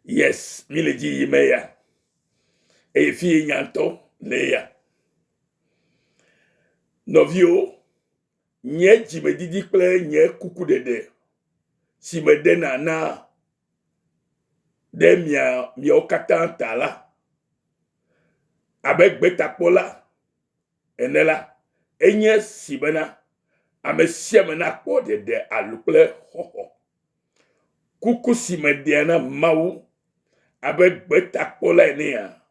Yes, mi le dzi yim eya. Eye fi ye nya ŋutɔ le eya. Nɔviwo, nye dzimedidi kple nye kukuɖeɖe si meɖena na ɖe mia miawo katã ta la, abe gbetakpɔla ene la, enye si bena ame sia ame nakpɔ ɖeɖe alo kple xɔxɔ. Kuku si meɖea na Mawu abe gbetakpɔla enea,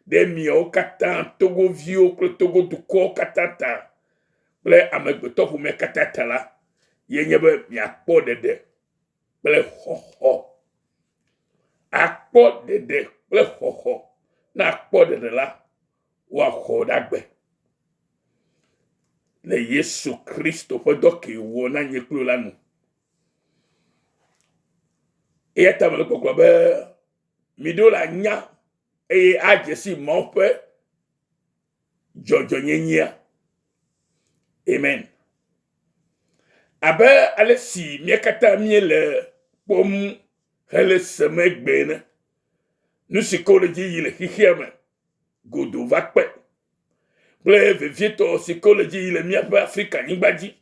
ɖe miawo katã, Togoviwo kple Togo dukɔwo katã ta kple amegbetɔƒomea katã ta la, ye nye be miakpɔ ɖeɖe kple xɔxɔ. Akpɔ ɖeɖe kple xɔxɔ. Ne akpɔ ɖeɖe la, woaxɔ ɖe agbe le Yesu Kristo ƒe dɔ ke wòwɔ na nye kple la nu. Eya ta mele gbɔgblɔ be miɖo la nya eye adze si Mawu ƒe dzɔdzɔnyenyea. Amen. Abe ale si mía katã míele kpɔm hele sem egbe ene, nu si ke wole dzi yim le xexea me godoo va kpe kple vevietɔ si ke wole dzi yim le míaƒe Afrika nyigba dzi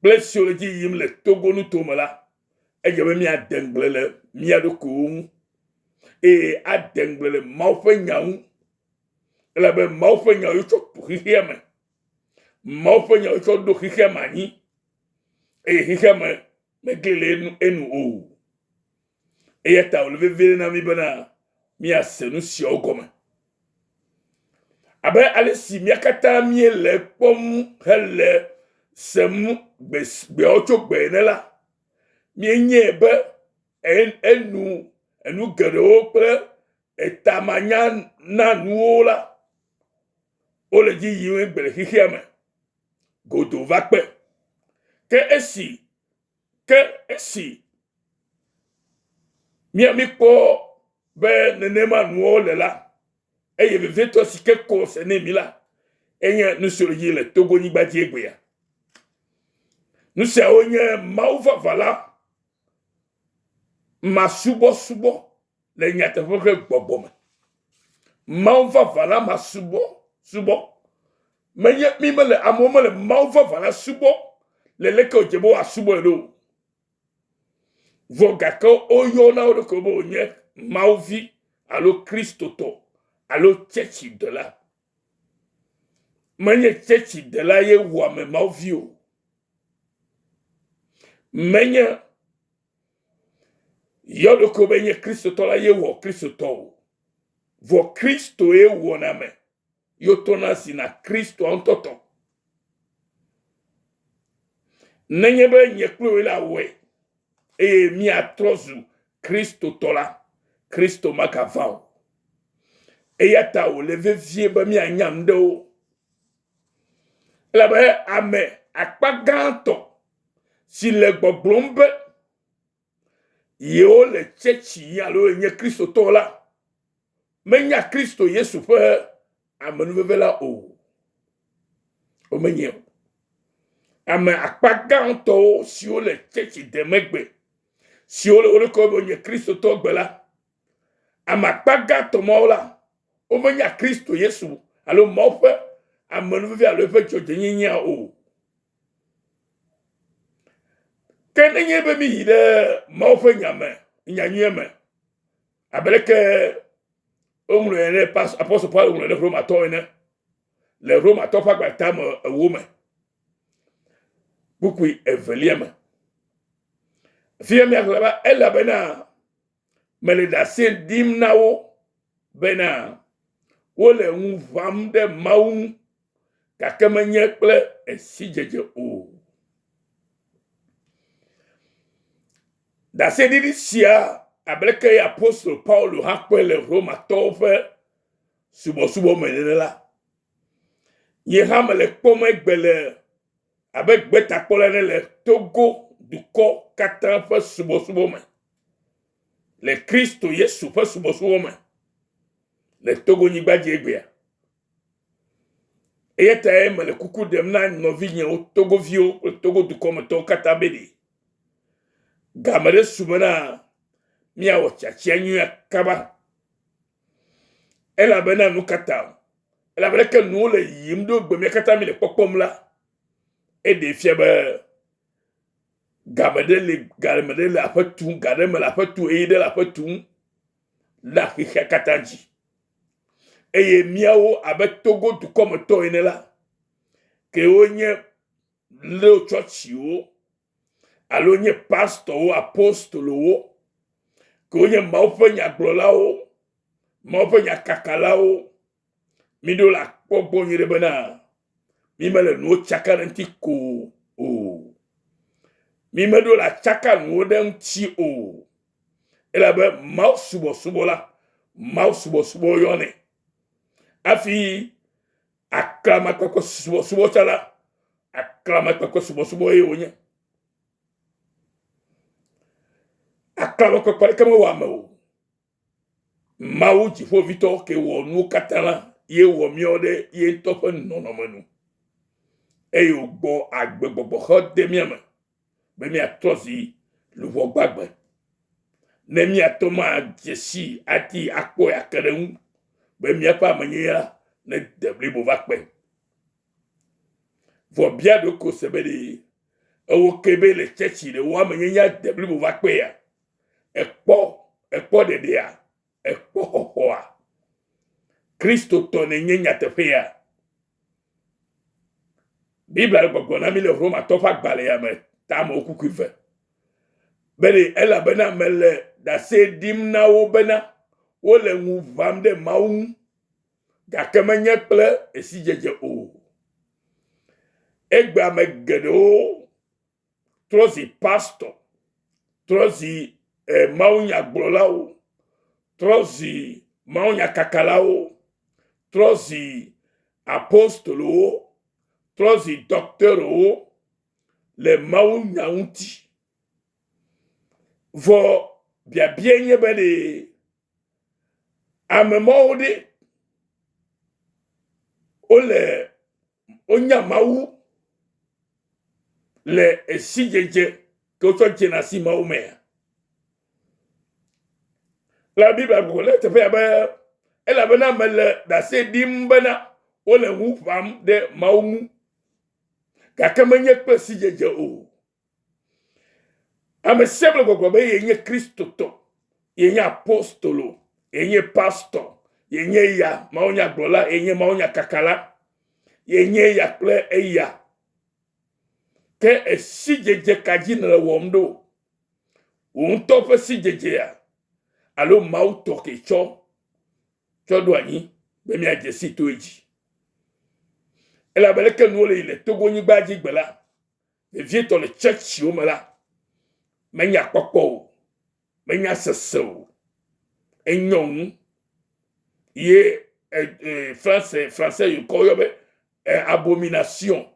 kple siwo le dzi yim le Togo nutome la, edze be míade ŋugble le mía ɖokuiwo ŋu eye ade ŋugble le Mawu ƒe nya ŋu. Elabe Mawu ƒe nya wotsɔ tu xexea me. Mawu ƒe nya wotsɔ ɖo xexea me anyi eye xexea me megli le enu, enu o. Eya ta wòle vevie na mí bena míase nu siawo gɔme. Abe ale si mía katã míele kpɔm hele sem gbe gbeawo tso gbe ene la, míenyae be enu enu geɖewo kple etamanya na nuwo la, wole dzi yim egbe le xexea me godoo va kpe. Ke esi ke esi mía míkpɔ be nenema nuwo le la, eye vevietɔ si ke kɔ se nɛ mí la, enye nu siwo le dzi le Togo-nyigba dzi egbea. Nu siawo nye Mawu vavã la masubɔsubɔ le nyateƒe ƒe gbɔgbɔ me. Mawu vavã la masubɔ subɔ. Menye mi mele amewo mele Mawu vavã la subɔ le leke wòdze be woasubɔe ɖo o. Vɔ gake woyɔna wo ɖokuiwo be wonye Mawu vi alo Kristotɔ alo tsɛtsidela. Menye tsɛtsidela ye wɔ ame Mawu vi o. Menye Yɔ ɖokuiwò be nye Kristotɔ la ye wɔ Kristotɔ o. Vɔ Kristoe wɔna ame ye wotɔna zina Kristoa ŋutɔ tɔ. Nenye be nye kple wòe la wɔe eye míatrɔ zu Kristotɔ la, Kristo magava o. Eya ta wòle vevie be míanya nu ɖewo. Elabe ame akpa gãtɔ si le gbɔgblɔm be yewole tsɛtsi alo yenye Kristotɔ la, menya Kristo Yesu ƒe amenuveve la o. Womenye o. Ame akpa gãtɔwo siwo le tsɛtsi dem egbe, siwo le wo ɖokuiwo be wonye Kristotɔ gbe la, ame akpa gãtɔ mawo la, womenya Kristo Yesu alo Mawu ƒe amenuveve alo eƒe dzɔdzɔenyenyea o. Ke nenye be míyi ɖe Mawu ƒe nya me, nyanyuia me, abe leke woŋlɔe ɖe apɔstol Paulo ŋlɔe ɖe Romatɔwo ene, le Romatɔ ƒe agbalẽ tame ewo me, kpukpui evelia me. Fia míaxlẽ be elabena mele ɖase ɖim na wo bena wole ŋu ʋãm ɖe Mawu ŋu, gake menye kple esidzedze o. Ɖaseɖiɖi sia abe leke apostol Paulo hã kpɔe le Romatɔwo ƒe subɔsubɔ me ene la, nye hã mele kpɔm egbe le abe gbetakpɔla ene le Togo dukɔ katã ƒe subɔsubɔ me, le Kristo Yesu ƒe subɔsubɔ me le Togo nyigba dzi egbea. Eya tae mele kuku ɖem na nɔvinyewo, Togoviwo kple Togo dukɔmetɔwo katã be ɖe game ɖe su bena míawɔ tiatia nyuia kaba. Elabena nu ka ta? Elabena ke nuwo le yiyim ɖo gbe mía katã míle kpɔkpɔm la, eɖee fia be game ɖe le game ɖe le aƒe tum, ga ɖe me le aƒe tum, ɣeyiɣi ɖe le aƒe tum le xexea katã dzi. Eye míawo abe Togo dukɔmetɔ ene la, kewo nye leo tsɔtsiwo alo nye pastɔwo, apostolowo, kewo nye Mawu ƒe nyagblɔlawo, Mawu ƒe nyakakalawo, míɖo la kpɔ gbɔ nyuie ɖe bena mímele nuwo tsaka ɖe ŋuti ko o. Mímeɖo la tsaka nuwo ɖe ŋuti o. Elabe Mawu subɔsubɔ la, Mawu subɔsubɔ yɔnɛ. Hafi aklamakpakpɛ subɔsubɔ tsã la, aklamakpakpɛ subɔsubɔ ye wònye. Aklamakpakpɛ ɖeke mewɔ ame o. Mawu Dziƒoʋĩtɔ ke wɔ nuwo katã la, ye wɔ míawo ɖe ye ŋutɔ ƒe nɔnɔme nu. Eye wògbɔ agbegbɔgbɔ xɔ de mía me be míatrɔ zi luʋɔ gbagbe. Ne míate ŋu adze sii, adi akpɔe ake ɖe eŋu be míaƒe amenyenye la nede blibo va kpe. Vɔ bia ɖokuiwò se be ɖe ewò ke be le tsɛtsi ɖe wò amenyenyea de blibo va kpea? Èkpɔ, èkpɔ ɖeɖea? Èkpɔ xɔxɔa? Kristotɔ nènye nyateƒea? Biblia le gbɔgblɔ na mí le Romatɔ ƒe agbalẽa me tamewo kukui ve be ɖe elabena mele ɖase ɖim na wo bena wole ŋu ʋãm ɖe Mawu ŋu, gake menye kple esidzedze o. Egbe ame geɖewo trɔ zi pastɔ, trɔ zi eh, mawunyagblɔlawo, trɔ zi mawunyakakalawo, trɔ zi apostolowo, trɔ zi dɔktɛrowo le mawunya ŋuti. Vɔ biabia nye be ɖe ame mawo ɖe wole wonya Mawu le esidzedze ke wotsɔ dzena si Mawu mea? Le Biblia gblɔ le teƒe ya be elabena mele ɖase ɖim bena wole ŋu ʋãm ɖe Mawu ŋu, gake menye kple sidzedze o. Ame sia ame le gbɔgblɔ be yenye Kristotɔ, yenye apostolo, yenye pastɔ, yenye ya mawunyagblɔla, yenye mawunyakakala, yenye ya kple eya. Ke esidzedze ka dzi nèle wɔm ɖo? Wò ŋutɔ ƒe sidzedzea alo Mawu tɔ ke tsɔ tsɔ ɖo anyi be míadze si to edzi. Elabe leke nuwo le yi le Togonyigba dzi gbe la, vevietɔ le tsɛtsiwo me la, menya kpɔkpɔ o, menya sese o. Enyɔ ŋu ye e, e, français français yi kɔ yɔ be e, abomination.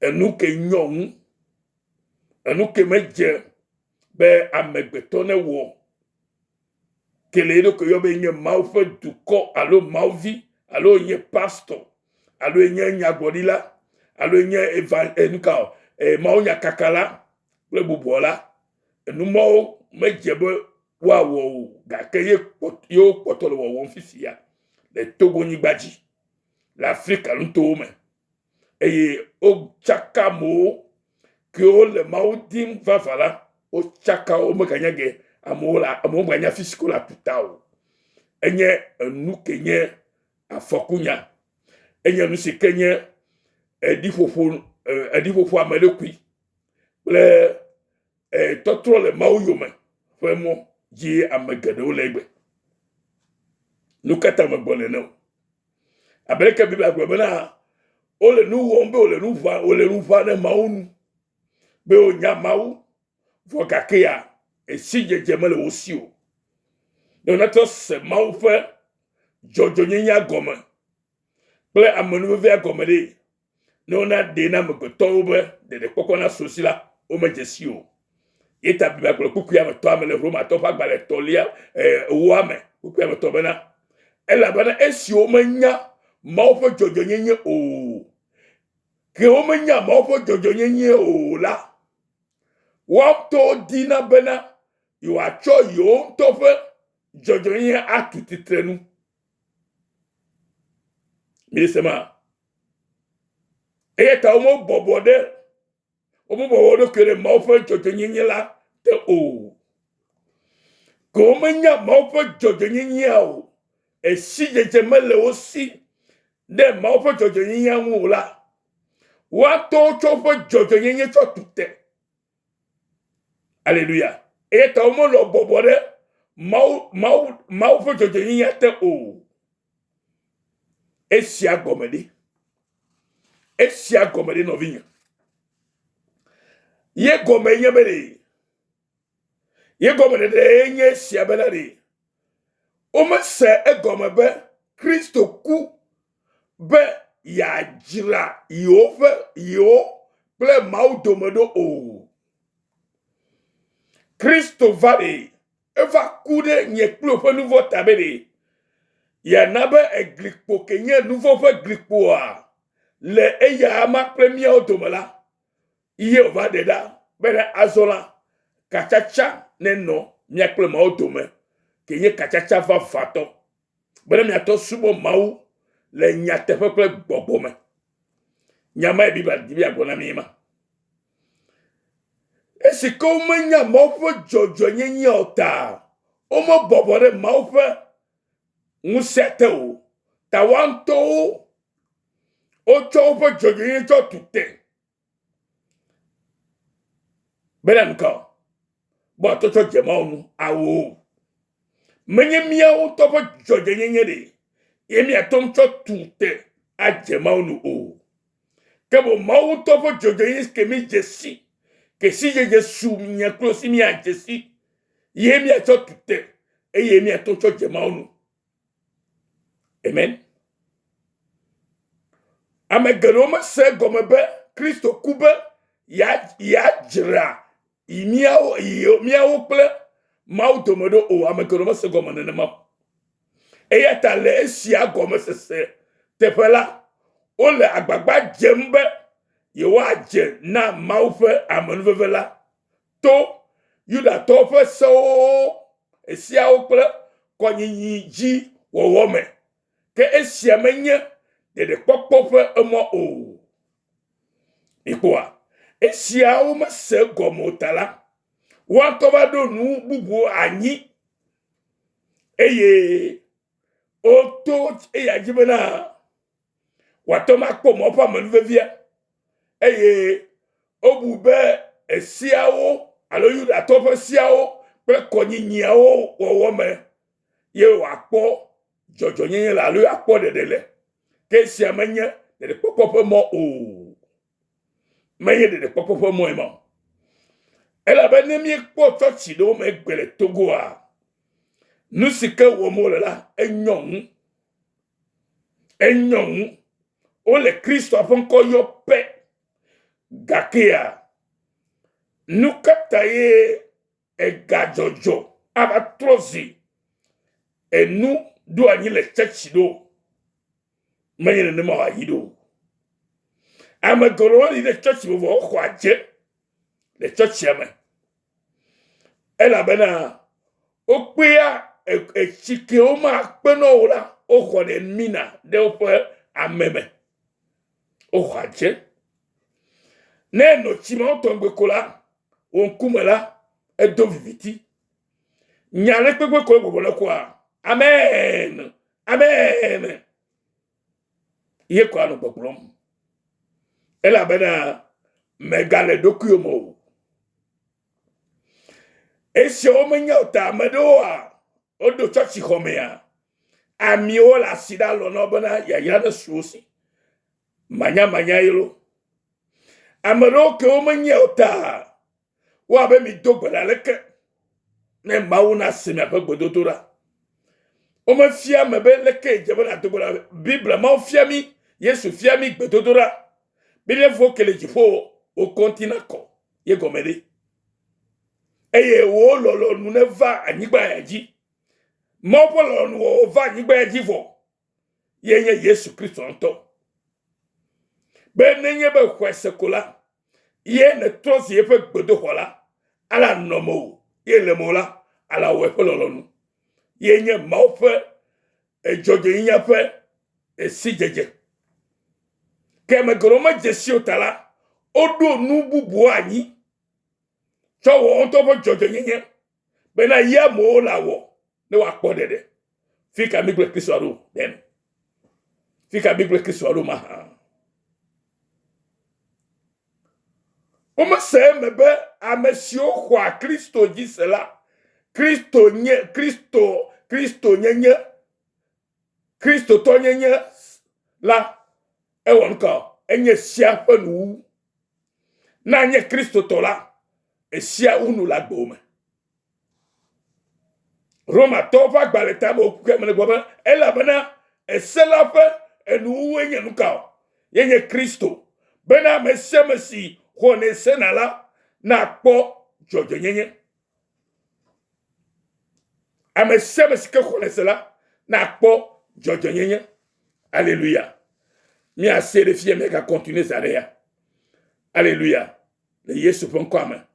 Enu ke nyɔ ŋu, enu ke medze be amegbetɔ ne wɔ ke le eɖokui yɔ be nye Mawu ƒe dukɔ alo Mawu vi alo nye pastɔ alo nye nyagblɔɖila alo nye eva eh, nuka o eh, Mawu nyakakala kple bubuɔ la, enu mawo medze be woawɔ o gake ye kpɔ yewo kpɔtɔ le wɔwɔm fifia le Togo-nyigba dzi le Afrika nutowo me. eye wotsaka amewo kewo le Mawu dim vavã la, wotsaka wo meganya ge amewo le amewo meganya fi si ke wole atuta o. Enye enu ke nye afɔkunya. Enye nu si ke nye eɖiƒoƒo eɖiƒoƒo ame ɖokui kple tɔtrɔ le Mawu yome ƒe mɔ dzi ame geɖewo le egbe. Nu ka ta megblɔ nene o? Abe leke Biblia gblɔ bena wole nu wɔm be wole nu ʋã wole nu ʋã ɖe Mawu nu be wonya Mawu vɔ gakea esidzedze mele wo si o. Ne wonatɔ se Mawu ƒe dzɔdzɔnyenyea gɔme kple amenuvevea gɔme ɖe, ne wonaɖee na amegbetɔwo be ɖeɖekpɔkpɔ nasu wo si la, womedze si o. Ye ta Biblia gblɔ kpukpui ame tɔa me le Romatɔ ƒe agbalẽ etɔ̃lia ewoa me kpukpui ame tɔ̃ bena, elabena esi womenya Mawu ƒe dzɔdzɔenyenye o, ke womenya Mawu ƒe dzɔdzɔenyenye o la, woa ŋutɔwo dina bena yewoatsɔ yewo ŋutɔ ƒe dzɔdzɔenyenye atu titrenu. Miese ma? Eya ta womebɔbɔ ɖe womebɔbɔ wo ɖokui ɖe Mawu ƒe dzɔdzɔenyenye la te o. Ke womenya Mawu ƒe dzɔdzɔenyenyea o. Esidzedze mele wo si ɖe Mawu ƒe dzɔdzɔenyenyea ŋu o la, woatɔwo tsɔ woƒe dzɔdzɔenyenye tsɔ tu te. Aleluya. Eya ta womelɔ bɔbɔ ɖe Mawu, Mawu, Mawu ƒe dzɔdzɔenyenyea te o. Esia gɔme ɖe. Esia gɔme ɖe nɔvinye. Ye gɔme nye be ɖe. Ye gɔme ɖeɖe nye esia bena ɖe. Womese egɔme be Kristo ku be yeadzra yewoƒe yewo kple Mawu dome ɖo o. Kristo va ɖe, eva ku ɖe nye kple wò ƒe nuvɔ̃ ta be ɖe yeana be eglikpo ke nye nuvɔ̃ ƒe glikpoa le eya ama kple míawo dome la, ye wòva ɖe ɖa bena azɔ la, katsatsa nenɔ mía kple Mawu dome, ke nye katsatsa vavãtɔ. Bene miatɔ subɔ Mawu le nyateƒe kple gbɔgbɔ me. Nya mae Biblia di be yeagblɔ na mí ma. Esi ke womenya Mawu ƒe dzɔdzɔenyenye o ta, womebɔbɔ ɖe Mawu ƒe ŋusẽ te o. Ta woa ŋutɔwo wotsɔ woƒe dzɔdzɔenyenye tsɔ tu te. Bena nu ka o? Be wòatrɔ tsɔ dze Mawu ŋu awo. Menye míawo ŋutɔ ƒe dzɔdzɔenyenye ɖe ye míate ŋu tsɔ tu te adze Mawu nu o. Ke boŋ Mawu ŋutɔ ƒe dzɔdzɔenyenye ke mídze si, ke sidzedze su mía kple si míadze si ye míatsɔ tu te eye míate ŋu tsɔ dze Mawu nu. Amen. Ame geɖewo mese egɔme be Kristo ku be yeadzra míawo míawo kple Mawu dome ɖo o. Ame geɖewo mese gɔme nenema o. Eya ta le esia gɔmesese teƒe la, wole agbagba dzem be yewoadze na Mawu ƒe amenuveve la to Yudatɔwo ƒe sewo, esiawo kple kɔnyinyi dzi wɔwɔ me. Ke esia menye ɖeɖekpɔkpɔ ƒe emɔ o. Mikpɔa, esiawo mese egɔme o ta la, woa ŋutɔ va ɖo nu bubuwo anyi eye woto eya dzi bena wòate ŋu akpɔ mɔ ƒe amenuvevia eye wobu be esiawo alo Yudatɔwo ƒe seawo kple kɔnyinyiawo wɔwɔ me ye wòakpɔ dzɔdzɔnyenye le alo akpɔ ɖeɖe le. Ke esia menye ɖeɖekpɔkpɔ ƒe mɔ o. Menye ɖeɖekpɔkpɔ ƒe mɔe ma o. Elabe ne míekpɔ tsɔtsi ɖewo me egbe le Togoa, nu si ke wɔm wole la, enyɔ ŋu. Enyɔ ŋu. Wole Kristoa ƒe ŋkɔ yɔ pɛ. Gakea, nu ka ta ye egadzɔdzɔ ava trɔ zi enu ɖo anyi le tsɛtsi ɖo? Menye nenema wòayi ɖo. Ame geɖewo yi ɖe tsɔtsi me vɔ woxɔ adze le tsɔtsia me. Elabena wokpea etsi ke womakpe na wo la, woxɔnɛ mina ɖe woƒe ame me. Woxɔ adze. Ne èno tsi mawo tɔgbe ko la, wò ŋkume la, edo viviti. Nya ɖe kpekpe koe gbɔgbɔ le koa? Amen! Amen! Ye koa nɔ gbɔgblɔm. Elabena mègale ɖokuiwò me o. Esiawo menya o ta ame ɖewoa, woɖo tsɔtsixɔ mea, amiwo le asi ɖe alɔ na wo bena yayra nesu wo si. Manyamanya ye lo. Ame ɖewo ke womenyae o ta woabe mido gbe ɖa leke ne Mawu nase miaƒe gbedodoɖa. Womefia ame be leke dze be nàdo gbe ɖa. Biblia Mawu fia mí, Yesu fia mí gbedodoɖa. Be mía Fofo ke le dziƒo wò kɔnti nakɔ ye gɔme ɖe. Eye wò lɔlɔ̃nu neva anyigba ya dzi. Mawu ƒe lɔlɔ̃nu wɔwɔ va anyigba ya dzi vɔ. ye nye Yesu Kristo ŋutɔ. Be nenye be xɔe se ko la, ye nètrɔ zi eƒe gbedoxɔ la, ala nɔ mewò ye le mo la, ala wɔ eƒe lɔlɔ̃nu. Ye nye Mawu ƒe dzɔdzɔenyenye ƒe sidzedze. Ke ame geɖewo medze si o ta la, woɖo nu bubuwo anyi tsɔ wɔ woawo ŋutɔ ƒe dzɔdzɔenyenye bena ye amewo lawɔ ne woakpɔ ɖeɖe. Fi ka mi kple Kristoa ɖo then? Fi ka mi kple Kristoa ɖo mahã? Womese eme be ame siwo xɔa Kristo dzi se la, Kristo nye Kristo Kristo nyenye Kristotɔnyenye la ewɔ nu ka? Enye sia ƒe nuwuwu. Ne anye Kristotɔ la, esia wu nu le agbewò me. Romatɔwo ƒe agbalẽ ta me woku me gblɔ be elabena ese la ƒe enuwuwue nye nu ka o? Ye nye Kristo. Bena ame sia ame si xɔnɛ sena la nakpɔ dzɔdzɔenyenye. Ame sia ame si ke xɔnɛ se la nakpɔ dzɔdzɔenyenye. Aleluya. Míase ɖe fia míaga continue zã ɖe ya. Aleluya. Le Yesu ƒe ŋkɔa me.